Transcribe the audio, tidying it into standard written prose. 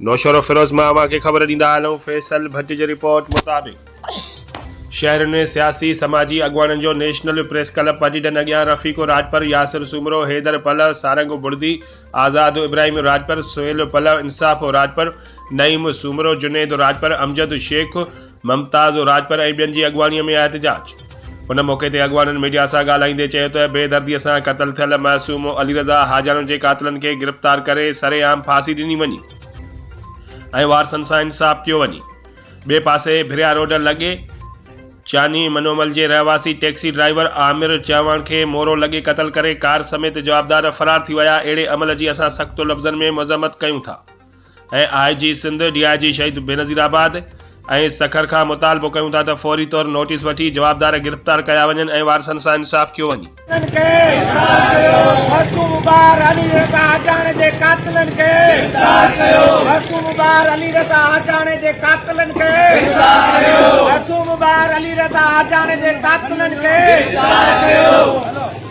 نوشهروفيروز مان اوهان کي خبر ڏيندا هلون فيصل ڀٽ جي رپورٽ مطابق شهر ۾ سياسي سماجي اڳواڻن جو نيشنل پريس ڪلب پڊعيدن اڳيان رفيق راڄپر، ياسر سومرو، حيدر پلهه، سارنگ بڙدي، آزاد ابراهيم راڄپر، سهيل پلهه، انصاف راڄپر، نعيم سومرو، جنيد راڄپر، امجد شيخ، ممتاز راڄپر ۽ ٻين جي اڳواڻي ۾ احتجاج. ان موقعي تي اڳواڻن ميڊيا سان ڳالهائيندي چيو ته بي دردي سان قتل ٿيل معصوم علي رضا حاجاڻو جي قاتلن کي گرفتار ڪري سرعام ڦاسي ڏني وڃي ۽ وارثن سان انصاف ڪيو وڃي. ٻئي پاسي ڀريا روڊ لڳي چاني منومل جي رهواسي ٽيڪسي ڊرائيور عامر چهواڻ کي مورو لڳي قتل ڪري ڪار سميت جوابدار فرار ٿي ويا اهڙي عمل جي اسان سخت لفظن ۾ مذمت ڪيون ٿا ۽ I G Sindh, D I G Shaheed Benazirabad ۽ Sukkur کان مطالبو ڪيون ٿا ته فوري طور نوٽيس وٺي جوابدار گرفتار ڪيا وڃن ۽ وارثن سان انصاف ڪيو وڃي. قاتلن کي گرفتار ڪيو معصوم ٻار علي رضا آجاڻي جي قاتلن کي گرفتار ڪيو معصوم ٻار علي رضا آجاڻي جي قاتلن کي گرفتار ڪيو معصوم ٻار علي رضا آجاڻي جي قاتلن کي گرفتار ڪيو.